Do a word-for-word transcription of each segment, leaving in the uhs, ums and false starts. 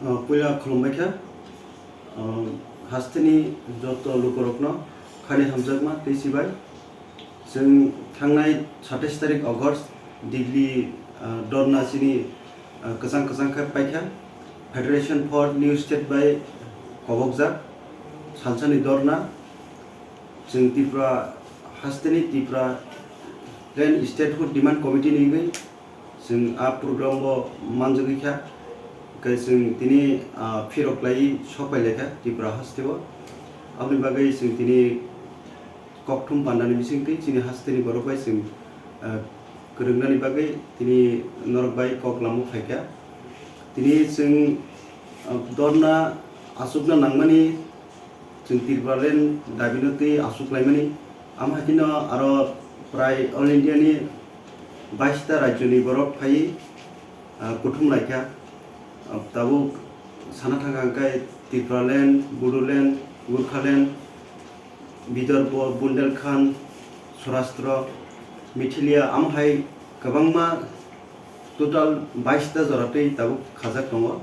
Ah, puila khulumbai kha. Ah, hasteni joto lukurokno khani hamjakma tei sibai. Chwng thangnai satais tarik August Delhi, ah, dorna chini, ah, kwchang kwchang khe paikha. Federation for New State bai kobokjak salsani dorna. Chwng Tripura hasteni Tripura Land Statehood Demand Committee ni wngwi chwng a program o manjagwi kha. Hwnkhe chwng tini, ah, phirok lai sok pai lai kha Tripura haste o. Aboni bagwi chwng tini kokthum pandani bisingtwi chini hasteni borok bai chwng, ah, kwrwngnani bagwi tini norok bai kok lamo phaikha. Tini chwng, ah, dorna achukna nangmani, chwng Tipraland dabino twi achuk laimani. Amo hai kheno aro prai all India ni baista rajyoni borok phaiwi, ah, kuthum laikha. Ah, tabuk sana thangkha hwnkhe Tipraland, Bodoland, Gurkhaland, Vidarbha, Bundelkhand, Saurashtra, Meghalaya, amo hai kwbangma total baista jora twi tabuk khajak tongo,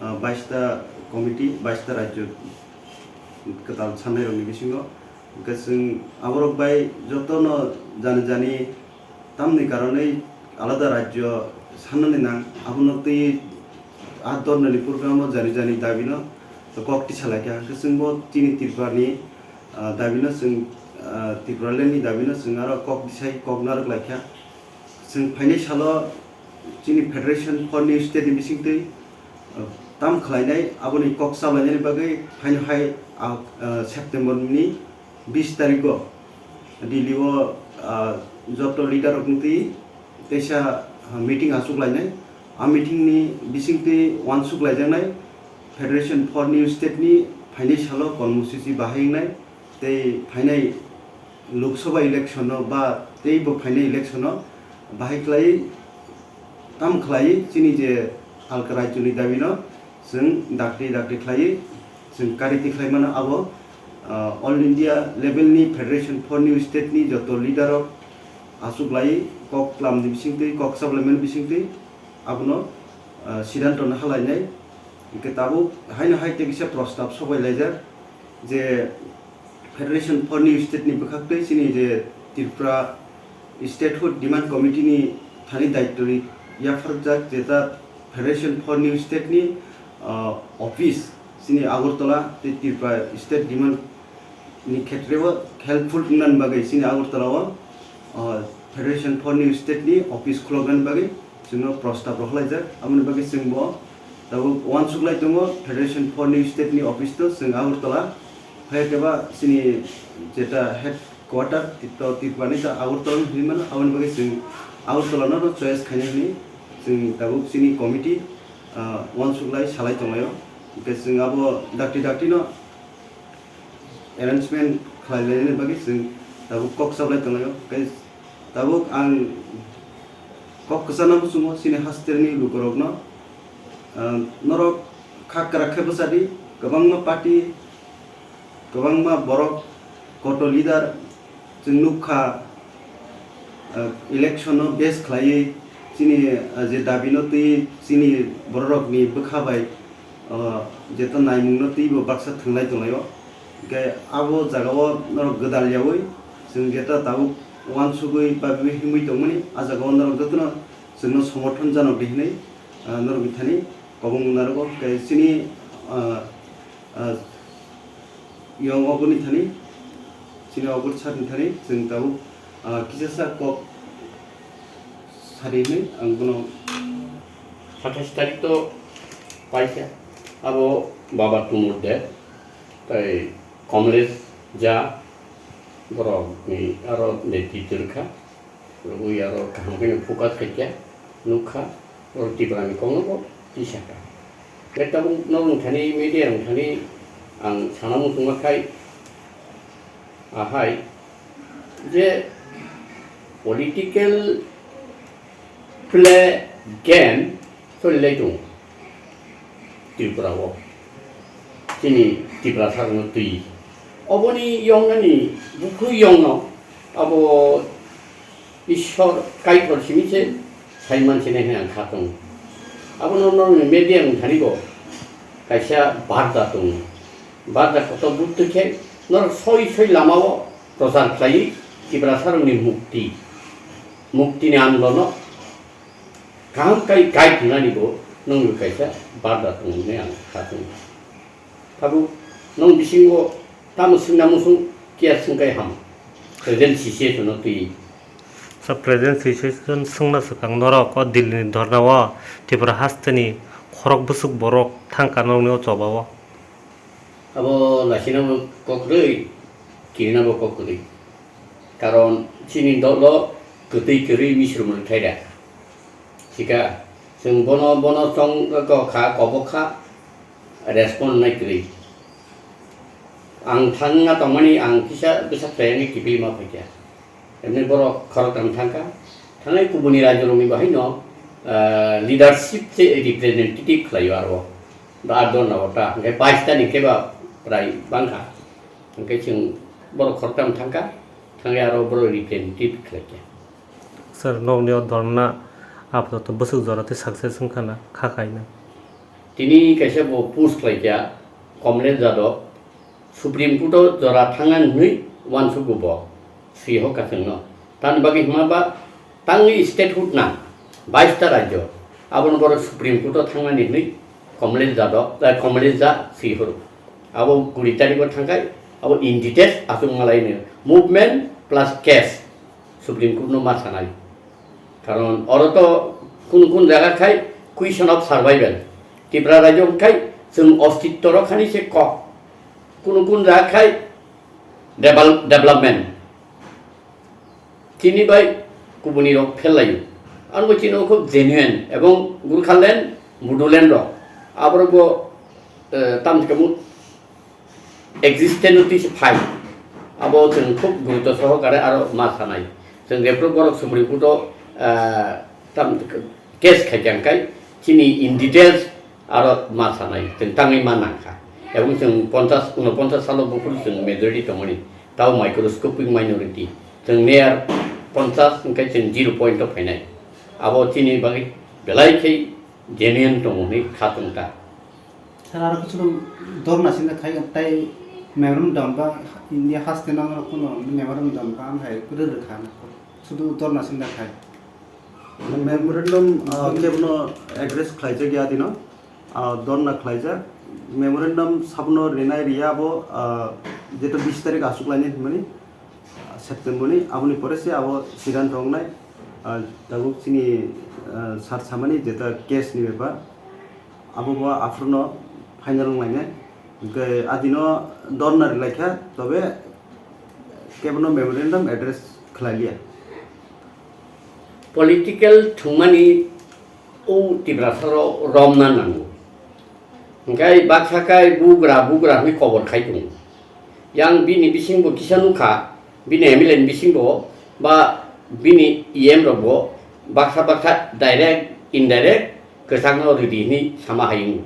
ah, baista committee, baista rajyo kwtal sannairokni bisingo. Hwnkhe chwng aborok bai jotono jani jani tamni karonwi alada rajyo sannani nang, abono twi a dornani program o jani jani dabino kok tisa laikha. Hwnkhe chwngbo chini Tripurani, ah, dabino chwng, ah, Tipralandni dabino chwng aro kok tisai kok narwk laikha. Chwng phainai salo chini Federation for New State ni bisingtwi, ah, tam khlainai aboni kok chablainani bagwi phaino hai, ah, ah, September ni bis tarikgo Delhi o, ah, joto leader rokni twi teisa, ah, meeting achuk lainai. A meeting ni bisingtwi uansuk laijaknai Federation for New State ni phainai salo kormosuchi bahai wngnai tei phainai Lok Sabha election no ba tei bo phainai election no bahai khlai tam khlai chini je alka rajyo ni dabi no chwng dakti dakti khlai chwng kariti khlai mano abo, ah, all India level ni Federation for New State ni joto leader rok achuk lai kok klam ni bisingtwi kok chablaimani bisingtwi abono, ah, sidanto no halainai. Hwnkhe tabuk haino hai tei kisa prostab sobai laijak je Federation for New State ni bwkhaktwi chini je Tripura Statehood Demand Committee ni thani daitwrwi yapharjak jeta Federation for New State ni, ah, office chini Agartala tei Tripura State Demand ni khetreo helpful wngnani bagwi chini Agartala o, ah, Federation for New State ni office khuloknani bagwi chwngno prostab rok halaijak. Aboni bagwi chwngbo tabuk uansuk lai tongo Federation for New State ni office to chwng Agartala. Hai khe ba chini jeta headquarter to Tripura ni ta Agartala hinwi mano, aboni bagwi chwng Agartala no choice khainai hinwi chwng tabuk chini committee, ah, uansuk lai salai tonglaio. Hwnkhe chwng abo dakti dakti no arrangement khlai lainani bagwi chwng tabuk kok chablai tonglaio. Tei tabuk ang kok kwchana muchungo chini hasteni lukurokno, ah, norok kha kwrak khe bwchadi, kwbangma party, kwbangma borok, koto leader, chwng nukha, ah, election no base khlaiwi chini, ah, je dabi no twi chini bororokni bwkha bai, ah, jeto naimung no twibo baksa thwnglai tonglaio. Hwnkhe abo jaga o norok gwdal yaui chwng jeto tabuk uansugwi babiwi himwi tongmani, ah jaga o norok jotono chwngno somorthon janok di hinwi, ah, norokni thani kobong narwgo. Hwnkhe chini, ah, ah, Yong oboni thani, chini obor sakni thani, chwng tabuk, ah, kisa sa kok sadi hinwi ang bono. Satais tarik to paikha. Abo Baba Tumur De, tai Kamlesh Jha, borokni aro netritw rwkha. Rwgwi aro kaham khe focus khaikha, nukha, oro Tripura ni kokno bo tisakha. Khe tabuk norok thani media rok thani ang sana muchungma khai ahai je political play game solilai tongo. Tripura o chini Tiprasa rokno twi. Oboni yongnani bukhuk yongno abo Ishwar Kaitor simi se sai mansinai hwnwi ang kha tongo. Abono norokni media wng thani bo kaisa barja tongo. Barja kotor buktwi khe norok soi soi lamao prochar khlaiwi Tiprasarokni mukti, muktini andolono kaham kai guide rwnani bo nokni kaisa barja tongo hwnwi ang kha tongo. Tabuk nong bisingo tamo swngna muchung kiya swngkai ham present situation o twi. Sa present situation swngna swkang norok o Delhi ni dhorna o Tripura hasteni khorok bwswk borok thangka norokni o choba o. Abo lasinabo kok kwrwi, kirinabo kok kwrwi. Karon chini dolo kwtwi kwrwi misrum rwkhaida. Sika, chwng bono, bono chong kha, kobok kha, respond nai kwrwi. Ang thangna tongmani ang kisa bwsa khlaiwi kiphilwi ma phaikha. Emni borok khoroktham thangkha. Thangnai kubuni rajyorokni bahaino, ah, leadership se representative khlaio aro. Ba adon na ota, hwnkhe bais ta ni khe ba prai bangkha. Hwnkhe chwng borok khoroktham thangkha, thangwi aro borok representative khlaikha. Sir, nokni o dhorna apatot bwswk jora tei success wngkha na, kha kaina? Tini kaisa bo post khlaikha, Komlesh Jadhav, Supreme Court o jora thangna hinwi uansukgo bo, swi ho kachwngno. Tamni bagwi hwnma ba tangwi statehood nang, bais ta rajyo, abono borok Supreme Court o thangnani hinwi Komlesh Jadhav, eh, Komlesh Jha swi horo. Abo kuri tarikh o thangkhai, abo in details achuk malaino. Movement plus case Supreme Court no ma sanai. Karon oro to kun kun jaga khai question of survival. Tipra rajyo khai chwng ostitto rok khani se kok. Kun kun jaga khai devel-, development. Chini bai kubuni rok phel laio. Ang bo chini khub genuine ebong Gurkhaland, Bodoland rok. Aborok bo, eh, tam se kamu existence twi se phai. Abo chwng khub guruto sohokare aro ma sanai. Chwng jephru borok Supreme Court o, ah, tam case khai kha hwnkhe chini in details aro ma sanai, chwng tangwi ma nangkha. Ebong chwng ponchash, unoponchash salo buphuru chwng majority tongmani, tao microscopic minority. Chwng near ponchash hwnkhe chwng zero point o phainai. Abo chini bagwi belai khe genuine tongo hwnwi kha chwng ta. Sir, aro khe sudu dorna sinda khai tei memorandum ba India haste nang rok kuno memorandum ba ang hai kwrwi rwkha na. Sudu dorna sinda khai. Memorandum, ah, kebono address khlaijak ya dino, ah, dorna khlaijak. Memorandum sabono rinai riya abo, ah, jeto bis tarik aswk lainai hinmani, ah, September ni, aboni pore se abo siddhanto wngnai, ah, tabuk chini, ah, sir samani jeta case ni bepar. Abo bo aphuru no final wnglainai. Hwnkhe adino dorna rwlaikha, tobe kebono memorandum address khlai liya. Political thwngmani o Tiprasa rok romna nango. Hwnkhe baksa khe bugra bugra hwnwi kobor khai tongo. Yang bini bisingbo kisa nukha, bini M L A ni bisingbo ba bini E M rokbo baksa baksa direct, indirect kwchangno rwdi hwnwi sama hai wngo.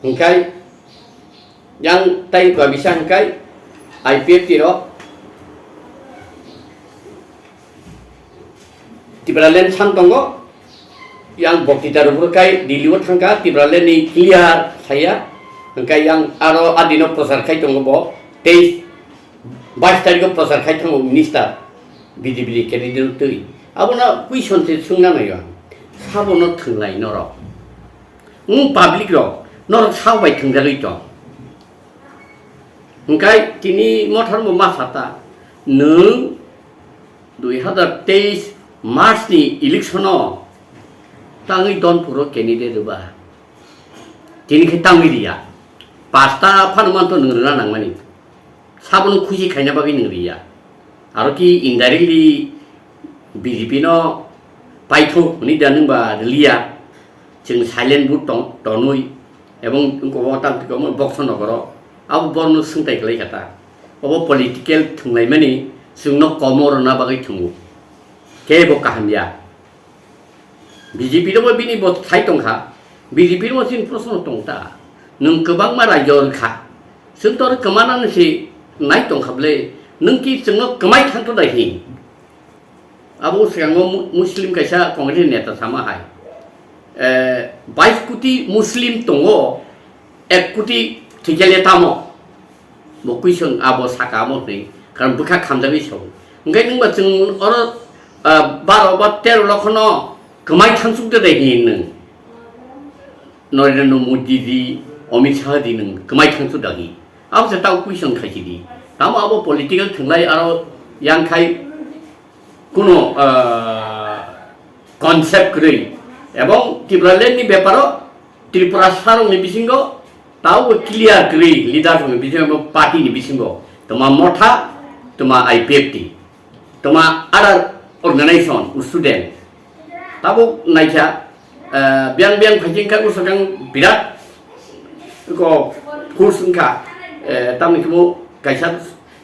Hwnkhe yang tei kabisa hwnkhe I P F T rok Tipraland san tongo, yang boktita rwphuru kai Delhi o thangkha, Tipraland ni clear saya, hwnkhe yang aro adino prochar khai tongo bo, tei bais tarikh o prochar khai thango minister, B J P ni candidate twi. Abono question se swngna naio ang, sabono thwnglai norok, nwng public rok, norok sabo bai thwngjagwi tong. Hwnkhe tini motharmo ma sata, nwng dui hazar teis March ni election o tangwi Donpuro candidate rwba. Tini khe tangwi riya. Pasta phano manto nwng rwna nangmani. Sabono khusi khaina bagwi nwng riya. Aro ki indirectly B J P no paithok hwnwi da nwng ba rwliya. Chwng silent vote tong-, tonwi ebong wngkok o tam twi kwbangma box o nokoro abo borokno swngtai kwlai kha ta. Obo political thwnglaimani chwngno komo rwna bagwi thwngo. Kebo kaham ya. B J P rokbo bini bo thai tongkha. B J P rokbo chini proshno tong ta. Nwng kwbangma rajyo rwkha. Chwng to oro kwmanani se nai tongkha bwle. Nwng ki chwngno kwmai thangto dai hin. Abo swkango mu-, Muslim kaisa Congress ni neta sama hai. Eh, bais koti Muslim tongo, ek koti thwikhale tamo? Bo question abo saka amo hwnwi, karon bwkha khamjagwi sao. Hwnkhe nwngba chwng oro, ah, baro ba tero lokhono kwmai thangsuk de dai hini nwng? Narendra Modi di, Amit Shah di nwng kwmai thangsuk dagi? Abo se tao question khaisi di. Tamo abo political thwnglai aro yang khai kuno, ah, concept kwrwi. Ebong Tipraland ni beparo Tripura sarokni bisingo tao clear kwrwi, leader rokni bisingo, party ni bisingo. Toma Motha, toma I P F T, toma other organization, student. Tabuk naikha, eh, biyang biyang phaikhe wngkha usakang birat ko force wngkha, eh, tamni khemo kaisa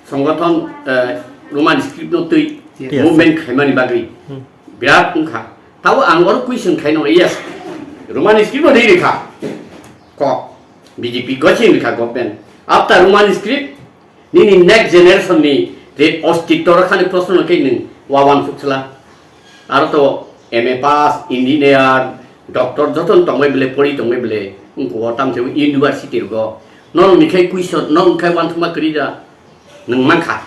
songothon, eh, Roman script no twi Yes. movement khaimani bagwi Hmm. birat wngkha. Tabo ang oro question khaino, yes, Roman script no ri rikha kok B J P gosing rikha government. After Roman script, nini next generation ni je ostitto rakhani proshno khe nwng wawan suksla. Aro to M A pass, engineer, doctor joto tongbai bele, pori tongbai bele, wngkha o tamse university rogo. Nong ni khai question, nong khai wansukma kwrwi da, nwng mankha.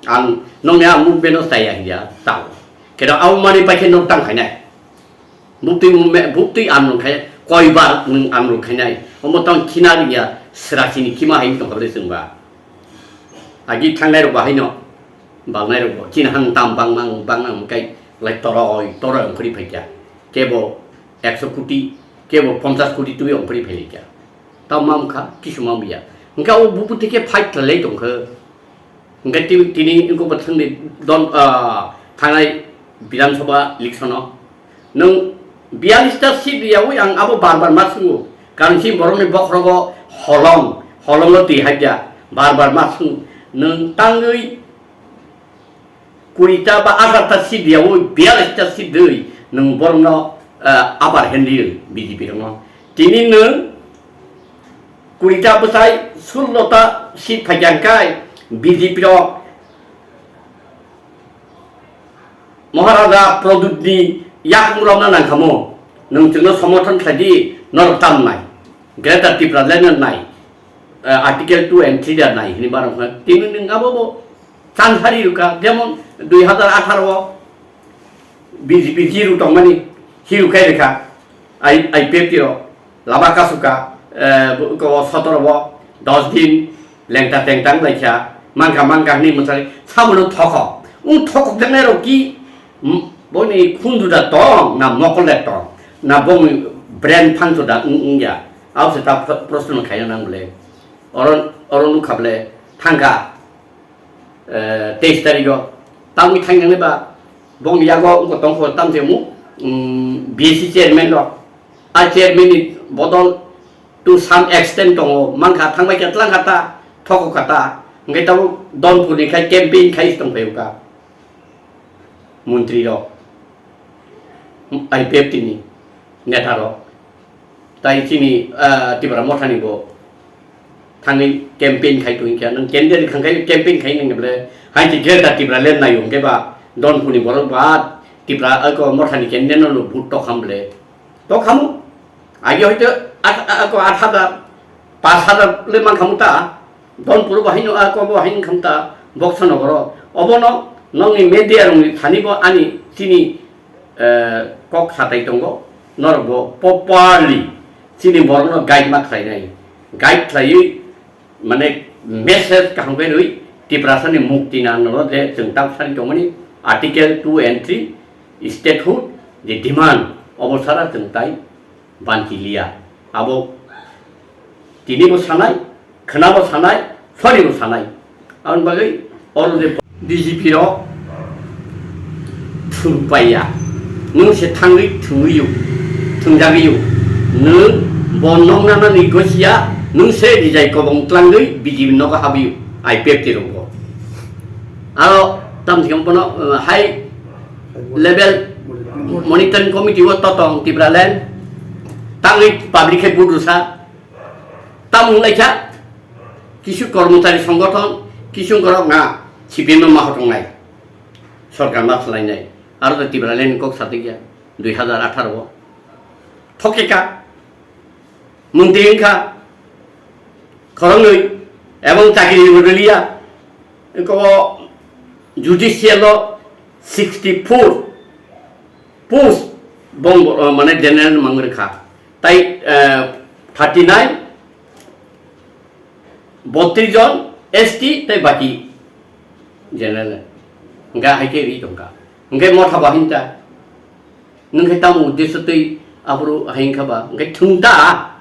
Ang nong ni a movement no chaya hiya, tao. Keda au mani pai khe nong tang khainai. Buptwi mo me-, buptwi amrwng khai, koibar nwng amrwng khainai. Omo tong khina ringya, srasini khima hai tongkha bele chwngba. Agi thangnai rok bahaino, balnai rok bo. Chini hang tam bangmang, bangmang kai lai toroi, toroi ongkhori phaikya. Kebo ekso koti, kebo ponchas koti twi ongkhori phaikya. Tamo wngkha, kisu ma wngya. Hwnkhe o buptwi khe fight khlai tongkha. Hwnkhe ti-, tini wngkha bwthangni don, ah, thangnai Bidhan Sabha election-o. Nwng biyalista seat riyawi ang abo bar bar ma swngo. Karon si borokni bokhorogo holong, holongo twi haikya bar bar ma swngo. Nwng tangwi kurita ba athar ta seat riyawi biyalista seat rwi nwng borokno, ah, upper hand riyo B J P rokno. Tini nwng kurita bwsai sullo ta seat phaikya hwnkhe B J P rok Maharaja Pradyut ni yakung rokna nangkhamu, nwng chwngno somorthon khlai di, norok tam nai, Greater Tipraland no nai, eh, Article two and three da nai hwnwi barok kha. Tini nwng abo bo chance hari rwkha, jemon dui hazar atharo o B J P zero tongmani, hiru khai rwkha, I-, I P F T rok. Lama kasuka, eh, bo-, ko sotoro bo dos din lengta tengtang laikha, mangka mangka hwnwi mwsari, sabono thokok. Wng thokok jaknai rok ki, m-, boni khunju da tong, na mokol da tong, na boni brain phancho da wng, wngya. Abo se ta pro-, proshno khaina nang bole. Oro, oro nukha bole, thangka. Eh, teis tarikh o tangwi thangnai ba bongni yago wngkha tongkha tamse mu, mm, B S C chairman rok. A chairman ni bodol to some extent tongo, mankha thangbai khe tlang kha ta, thoko kha ta. Hwnkhe tabuk Donpur ni khai campaign khai tong phai kha montri rok, I P F T ni neta rok. Tai chini, ah, Tipra Mothani bo thangwi campaign khai tongkha, nwng candidate khangkhai campaign khai nang bole, hai ti Greater Tipraland nai hwnkhe ba, Donphuni borok ba, Tipra, ah, ko Mothani candidate no vote tok ham bole. Tok hamu? Agi hoito at, ah, ko aat hajar, paanch hajar le man khamu ta. Donpuro bo haino, ah, ko bo haino khamta, Boksa Nogoro. Obono nongni media rokni thani bo ani chini, eh, kok satai tongo. Norok bo properly chini borokno guide ma khlainai. Guide khlaiwi, mane, message kaham khe rwi Tiprasani mukti nangnoro je chwng tak sani tongmani Article two and three statehood je demand obo sara chwng tai banchi liya. Abo tini bo sanai, khwna bo sanai, sori bo sanai. Aboni bagwi oro je B J P rok thwng paiya. Nwng se thangwi thwngwi yo, thwngjagwi yo. Nwng bo nokna nani gosiya, nwng se rijai kobong tlangwi B J P nogo habwi yo, I P F T rok bo. Aro tamni bono, uh, high level monitoring committee o totong Tipraland tangwi public khe vote rwsa. Tamo wnglaikha, kisu kormochari songgothon, kisu wngkorok na C P M no ma hotongnai, sorkar ma swlainai. Aro to Tipraland ni kok satikya, dui hazar atharo o. Thokeka, mungtwi wngkha, Khoroknwi, ebong chakri rwliya. Eko judicial o sixty four post bong, mane general mang rwkha. Tai, eh, thirty nine, botris jon S T tai baki general. Hingke hai khe ri tongkha. Hingke motha bo hinta. Nwng khe tamo uddesyo twi aphuru hai wngkha ba? Hingke thwng ta.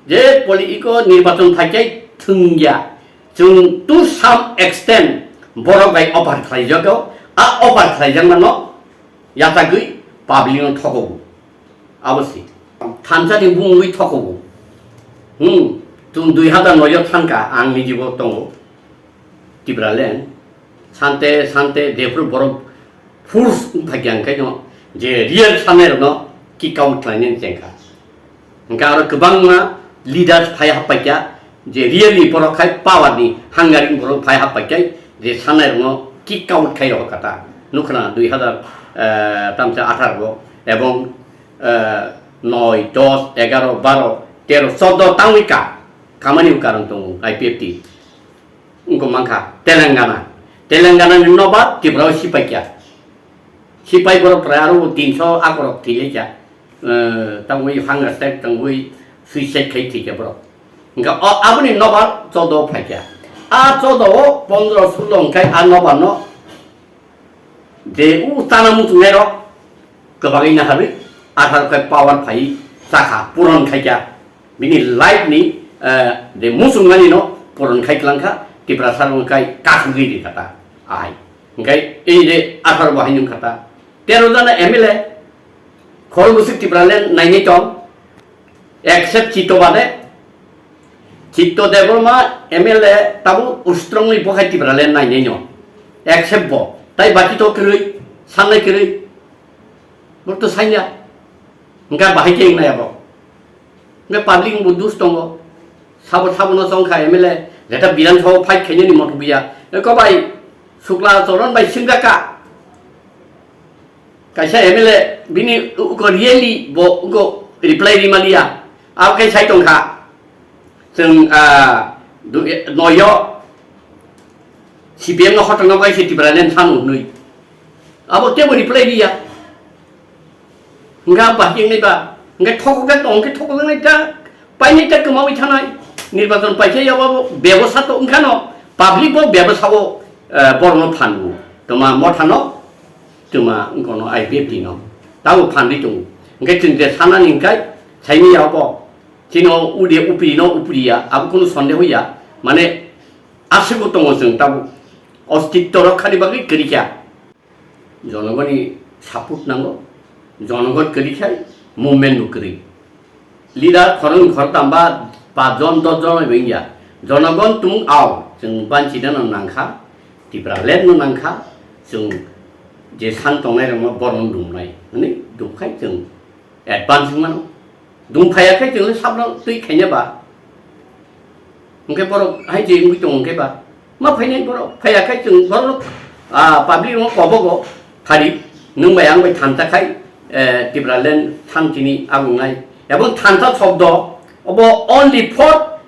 Je politiko nirbachon phai khe thwng ya. Chwng to some extent borok bai offer khlai jago. A offer khlai jak mano yatagwi public no thokogo. Abo si. Thansa ni bumungwi thokogo. Hmm. Chwng dui hazar noi o thanka ang nijibo tongo. Tipraland, sante, sante, jephru borok force wngphaikha, hwnkhe no je real sanai rokno kick out khlainani chengkha. Hwnkhe aro kwbangma leaders phai happaikha, je really borok khai power ni hungering borok phai happaikha, je sanai rokno kick out khai rokha ta. Nukhna dui hazar, eh, tamsa atharo ebong, eh, noi, dos, egaro, baro, tero, chodo tangwi ka, kamani karon tongo I P F T. Wngkha mankha Telangana. Telangana ni nobar Tripura o sipai kya. Sipai borok prai aro tinso akorok thwilaikha. Eh, tangwi hunger strike tangwi suicide khai thwikha borok. Wngkha o aboni nobar chodo phaikha. A chodo o pondro sulo wngkhai a nobar no je u chana muchungnai rok kwbangwi naharwi athar khai power phai chakha puron khaikha. Bini life ni, eh, de muchungmani no puron khai klangkha, Tiprasa rok kai kakhwgwi ri kha ta ahai. Hingkai ei de athar bo haino kha ta. Tero jana M L A, khorok bwswk Tipraland nainai tong, except Chitto bade, Chitto Debbarma M L A tabuk strongly bo khai Tipraland nainai no, except bo. Tai baki to kwrwi, sanai kwrwi, bo to sanya. Hingka bahai khe wngnai abo. Hingke public bo dus tongo. Sabo, sabo no chong kha M L A, jeta Bidhan Sabha fight khainani moto buya. E ko bai, Sukla Choron bai singja ka. Kaisa M L A bini uko really bo uko reply ri maliya. Abo kai sai tong kha. Chwng, ah, du-, noyo C P M no hotok no bai se Tipraland sanu hnwi. Abo kebo reply ri ya. Hingke ang bahai wngnai ba, hingke thokjak tong, hingke thokjaknai ta, painai ta kwmawi thanai, nirbachon paikhe yabo bebosa to wngkhano, public bo bebosa o, eh, borokno phan o, toma mothano, toma wngkono I P F T no, tabo phan ri tongo. Hingke chwng je sanani hingkai, saini yabo, chini o ude upri no upri ya, abo kunu sondeho ya, mane aswk bo tongo chwng tabo, ostitto rokkhani bagwi kwrwi kha. Jonogoni support nango, jonogon kwrwi khai movement bo kwrwi. Leader khoroknwi khoroktham ba pach jon, dos jon bai wngya. Jonogon tumung ao, chwng banchina no nangkha, Tipraland no nangkha, chwng je san tongnai rokno borokno dumnai, hwnwi dumkhai chwng advance wngmano. Dum phaiya khe chwng le sabno twi khaina ba. Hwnkhe borok hai je wngwi tongo hwnkhe ba. Ma phainai borok, phaiya khe chwng borok, ah, public no kobogo phari, nwng bai ang bai thansa khai, eh, Tipraland thansa ni agungnai. Ebong thansa shobdo obo only for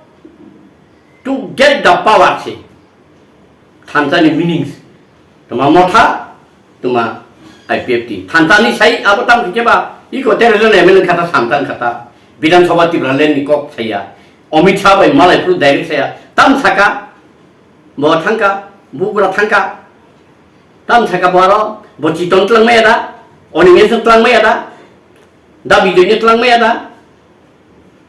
to get the power se. Thansa ni meanings. Tuma motha, tuma I P F T. Thansa ni sai abo tam khe ba, iko terror M L A khata, thansa khata. Bidhan Sabha Tipraland ni kok saya. Amit Shah bai malai phuru direct saya. Tam saka, bo thangka, bubra thangka. Tam saka bo aro, bo Chiton tlang maya da, animation tlang maya da, da Bijoy ni tlang maya da.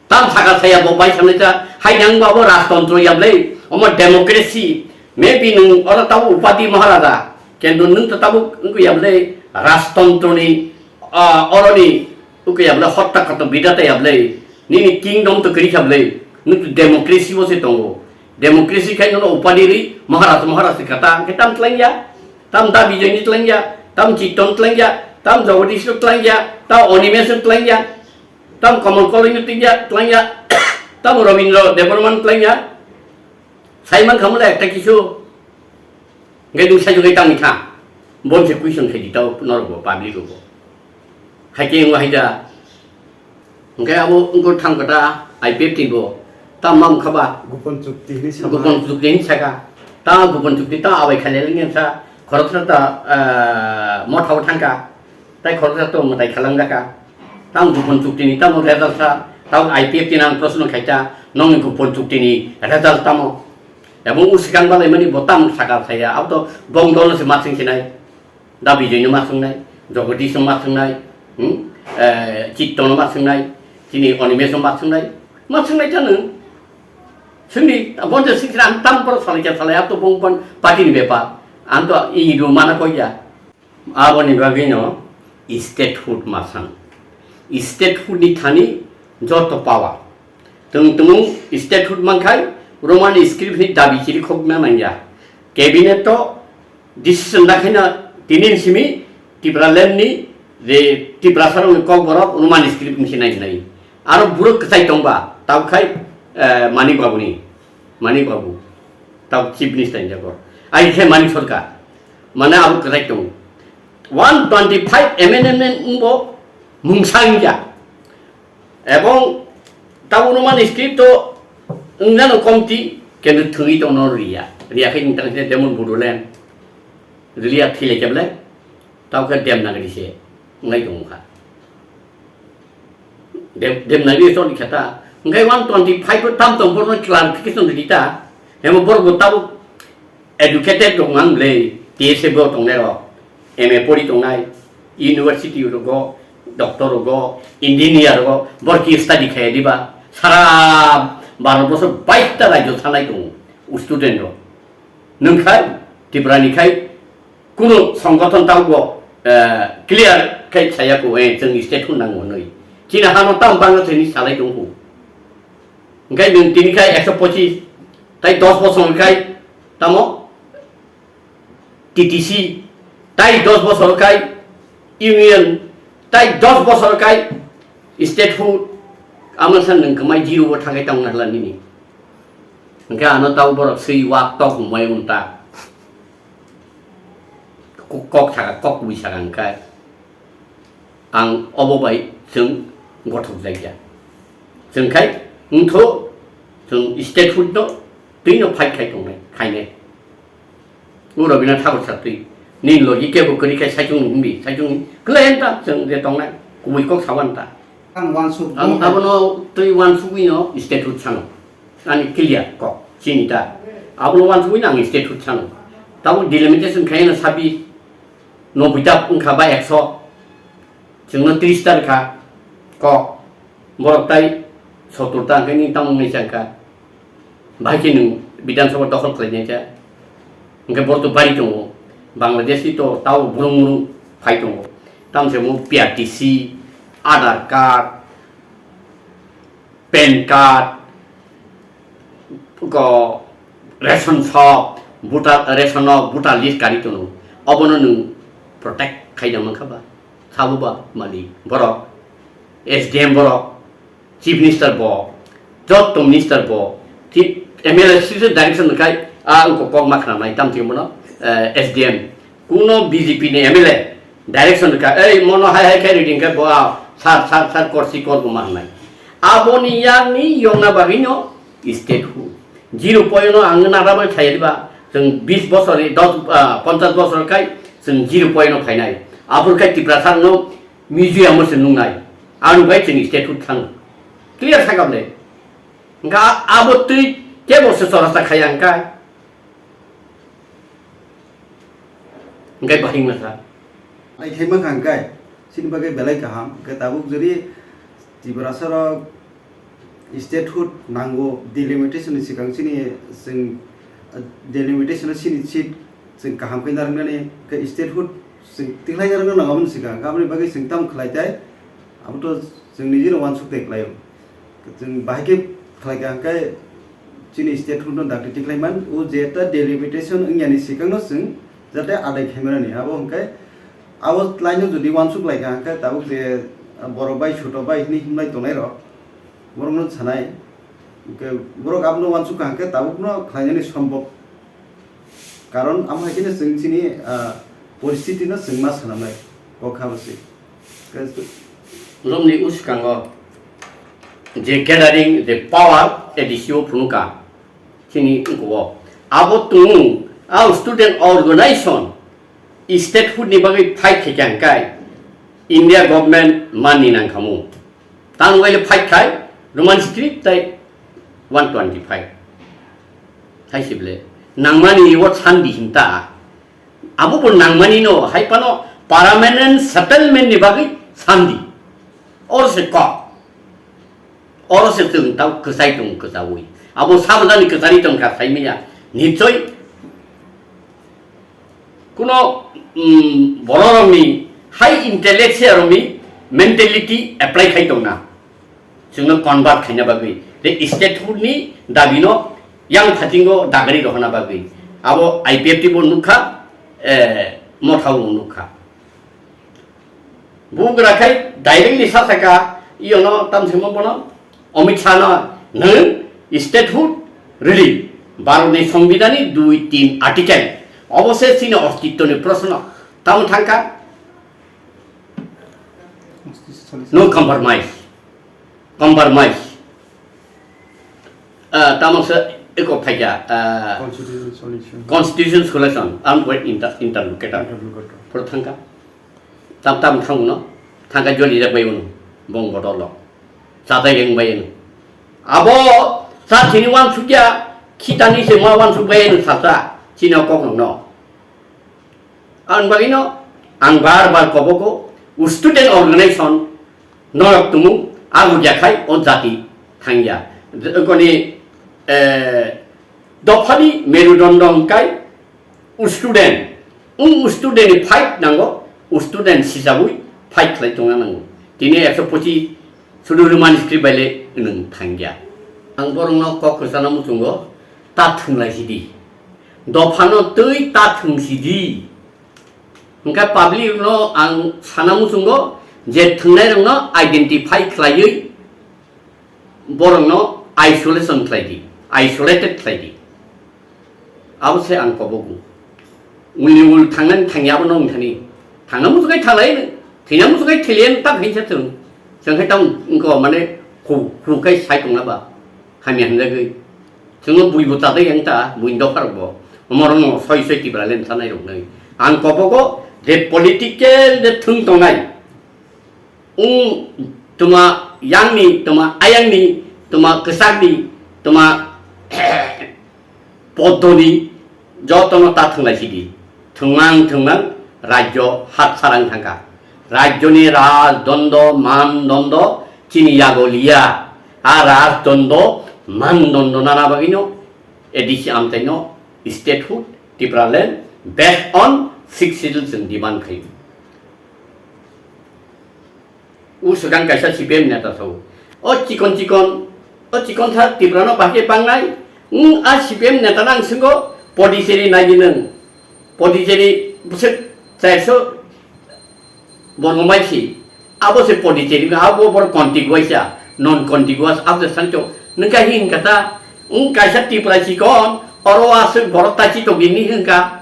Tam saka saya bo bai sanai ta, hai nang ba bo rajtontro yablei, omo democracy, maybe nung oro tabo upadi Maharaja, kendo nung to tabo wngkha yablei rajtontro ni, ah, oro ni wngkha yablei hotta koto bidata yablei, nini kingdom to kwrwi khablei, nung to democracy bo se tongo, democracy khai nono upadi ri Maharaj Maharaj se kata, hwnkhe tam tlangya, tam da Bijoy ni tlangya, tam Chiton tlangya, tam Jagadish no tlangya, tam Animesh no tlangya. Tam Kamal Koloi no tingya, tlangya. Tam Rabindra Debbarma no tlangya. Sai man khamula ekta kisu. Ngai dung sai jugai tangni kha. Bon se question khai di tao norok bo, public bo. Hai ke ngo hai da. Ngai abo ngo thang kata I P F T bo. Ta mam khaba. Gupon chukti hini sama. Gupon chukti hini saka. Ta gupon chukti ta abai khailai lengya sa. Khoroksa ta, eh, mothao thangka. Tai khoroksa to mwtai khalang jaka. Tang gupon chukti ni tamo result sa. Tang I P F T nang proshno khaita. Nong gupon chukti ni result tamo. Ebong usikang balai mani bo tam saka saya. Abo to bong dol se masing sinai. Da Bijoy no ma swngnai, Jagadish no ma swngnai, hmm? Eh, Chitto no ma swngnai, chini Animesh no ma swngnai, ma swngnai ta nwng. Swngdi, abo je sikra ang tam poro salai khe salai, ang to bong bong party ni bepar, ang to ini do mana koi ya. Aboni bagwi no statehood ma sang. Statehood ni thani joto power. Tong tong statehood mankhai Roman script ni dabi chiri khokna nangya. Cabinet to decision da khaina tinin simi Tipraland ni je Tiprasa rok ni kok borok Roman script ni sinai nai. Aro buruk kwchai tongba tabkhai, eh, Manik Babu ni, Manik Babu tab chief minister ni jago. Ai khe Manik Sarkar mane abo kwchai tong. One twenty five amendment bo mungsa wngya. Ebong tabuk no mani script to wngnano komti, kenu thwngwi tongno riya. Riya khe nwng tang khe jemon Bodoland. Riliya thile keble, tau khe Devanagari se wngnai tong kha. Dev-, Devanagari choli khe ta. Hwnkhe one twenty five bo tam tong borno clarification ridi ta. Hemo borok bo tabuk educated rok wng ang le, T S F o tongnai rok, M A pori tongnai, university rogo, doctor rogo, engineer rogo, borok ki study khaya diba, sara Bharat borso baista rajyo thanai tongo, student rok. Nwng khai, Tripura ni khai, kunu songgothon taubo, eh, clear khai saya ko, eh, chwng state hwn nango hwnwi. Chini hano tam bangla chini salai tongkho. Hwnkhe nwng tini khai ekso pochis, tai dos bosor khai, tamo? T T C, tai dos bosor khai union, tai dos bosor khai statehood, amo san nwng kwmai zero o thangai tong nang la nini. Hwnkhe ano tau borok swi wak tok hwnbai unta. Kok, kok saka, kok kubui saka hwnkhe. Ang obo bai chwng gothok jakya. Chwng khai wngtho, chwng statehood no twino fight khai tongnai, khainai. O Rabindranath Thakur sa twi. Nini logi kebo kwrwi khai saichung ni hwnbi, saichung ni kwlai ta chwng je tongnai, kubui kok sawan ta. Ang wansuk Ang tongkha. Abono twi wansugwi no statehood sano. Ani clear kok, chini ta. Abono wansugwi no ang statehood sano. Tabo delimitation khai no sabi. Noboi ta wngkha ba ekso, chwngno tris ta rwkha kok, borok tai sottor ta hwnkhe nini tamo wngwi changkha, bahai khe nwng Bidhan Sabha dokhol khlainai kha, hwnkhe borok to bari tongo, Bangladesh ni to tao burung burung phai tongo, tamo se mo P R T C, Aadhaar card, pan card, ko ration shop, voter, ration o voter list kari tono, obono nwng protect khaina mankha ba? Sabo ba mali borok, S D M borok, chief minister bo, jotto minister bo, ti M L A sise direction khai, a wngkok kok ma khna nai tam thik mono, eh, S D M. Kuno B J P ni M L A direction ka, "Ei, mono hai hai khe reading khe bo, ah, sir, sir, sir, korsi kor bo ma hwnai." Aboni yakni yongna bagwino statehood. Zero point no ang nada bai thai ba, chwng bis bosor ni dos, ah, ponchas bosor khai chwng zero point no phainai. Abor khai Tiprasa no museum o se nungnai. Ang bai chwng statehood thang. Clear sakam le. Hwnkhe abo twi kebo se chorasa khaya hwnkhe. Hwnkhe bahai wngkha. Ai khe mankha hwnkhe, chini bagwi belai kaham. Hwnkhe tabuk jodi Tiprasa rok statehood nango, delimitation ni swkang chini chwng, delimitation o chini seat chwng kaham khe narwknani, hwnkhe statehood chwng tikhlai narwkna nango aboni swkang. Aboni bagwi chwng tamo khlai tai? Abo to chwng nijino uansuk tei khlaio. Chwng bahai khe khlai kha hwnkhe chini statehood no dakti tikhlai man, o je ta delimitation wngyani swkang no chwng jate adai khai manani. Abo hwnkhe abo line no jodi uansuk lai kha hwnkhe tabuk je borok bai, chuto bai hinwi himlai tongnai rok, borok no sanai. Hwnkhe borok abono uansuk kha hwnkhe tabuk no khlainani sombhob. Karon amo hai kheno chwng chini, ah, poristiti no chwng ma swnamnai kok kha bwswi. Romni uskango je gathering, je power, A D C o phunukha. Chini wngkha o. Abo tongo, a student organization, statehood ni bagwi fight khaikha hwnkhe India government mani nangkhamu. Tang wngkha fight khai, Roman script tai one twenty-five. Hai se bele, nangmani o sandi hinta. Abo bo nangmani no, hai phano permanent settlement ni bagwi sandi. Or se kok. Oro se chwng tau kwchai tong kwchaui. Abo sabajani kwchari tongkha saimanya. Nichoi kuno, mm, bororokni high intellectual rokni mentality apply khai tongna. Chwngno convert khaina bagwi. Tei statehood ni dabino yang phatingo dagari rohorna bagwi. Abo I P F T bo nukha, eh, mothao nukha. Bugra khai directly sa saka, iyano tam simo bono, Amit Shah no, nwng statehood rili, Bharat ni Songbidan ni dui tin article, obo se chini ostitto ni proshno, tamo thangka, no compromise, compromise, ah, tamo se eko phaikya, ah, Constitution solution. Constitution solution, ang bo inter-, interlocutor, Interlocutor. Pro thangka. Tam tam thangno, thangka joli jak bai unu, bong bodol lo. Chatai yang bai unu. Abo, sa chini wan sukya, khitani se ma wan suk bai unu sasa, chini kok no. Ang bagino, ang bar bar kobogo, u student organization, norok tumu, agu jakhai, o jati, thangya. Koni, eh, dophani merudondo hwnkhe, U student, wng u student ni fight nango, u student sisabwi fight khlai tongna nango. Tini ekso pochis sudu Roman script bai le nwng thangya. Ang borokno kok kwchana muchungo, ta thwnglai sidi. Dophano twi ta thwng sidi. Hwnkhe public no ang sana muchungo je thwngnai rokno identify khlaiwi borokno isolation khlai di, isolated khlai di. Abo se ang kobogo. Ulni ul thangnani thangya abo no wngthani. Thangna muchungai thanglai no, thwina muchungai thwiliya no tak hinsa chwng. Chwng khai tamo wngkha mane khu, khu khai sai tongna ba. Hamya hinjagwi. Chwngno buibo chadai yang ta, buini dopharok bo. Omorokno soi soi Tipraland sanai roknai. Ang kobogo je political je thwng tongnai. Wng tuma yangni, tuma ayangni, tuma kwchakni, tuma poddoni jotono ta thwnglai sidi. Thwngmang thwngmang rajyo hat sarang thangkha. Rajyoni rajdondo, mandondo chini yago liya. A rajdondo, mandondo nana bagwino A D C amchaino statehood Tipraland based on Sixth Schedule chwng demand khaio. O swkang kaisa C P M neta thago. O chikon chikon, o chikon tha Tiprano bahai khe bangnai. Wng a C P M neta nang swnggo Pondicherry nai di nwng. Pondicherry bwswk chairso borok mai si. Abo se Pondicherry, abo borok contiguous ya, non contiguous, abo se sancho. Nwng kha hin kata, wng kaisa Tipra chikon, oro aswk borok ta chitok di ni hwn kha.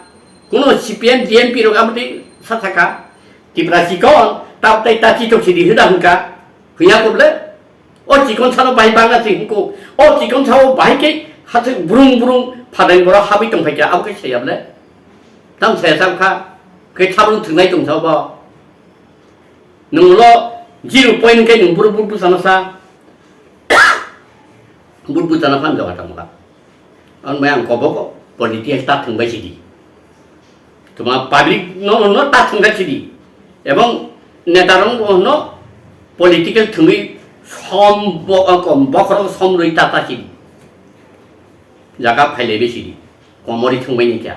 Kuno C P M, G M P rok abo tei sa thaka. Tipra chikon, tab tai ta chitok sidi hwda hwnkha. Hwnya kok le? O chikon sano bahai bangna se hwnkho. O chikon sao bahai khe hathai brung brung phadai borok habwi tong phaikha, abo khe saya ble? Tam saya sa kha. Khe thabrung thwngnai tong sao bo. Nwng ulo zero point khe nwng buru buru bwsano sa. Buru bwsano phan jaga tamo kha. Ang bai ang kobogo political ta thwngbai sidi. Tuma public no, no ta thwngbai sidi. Ebong neta rok bo no political thwngwi som bo-, kom bokhorok som rwi ta ta sidi. Jaga phailai bai sidi. Komori thwngbai ni kya.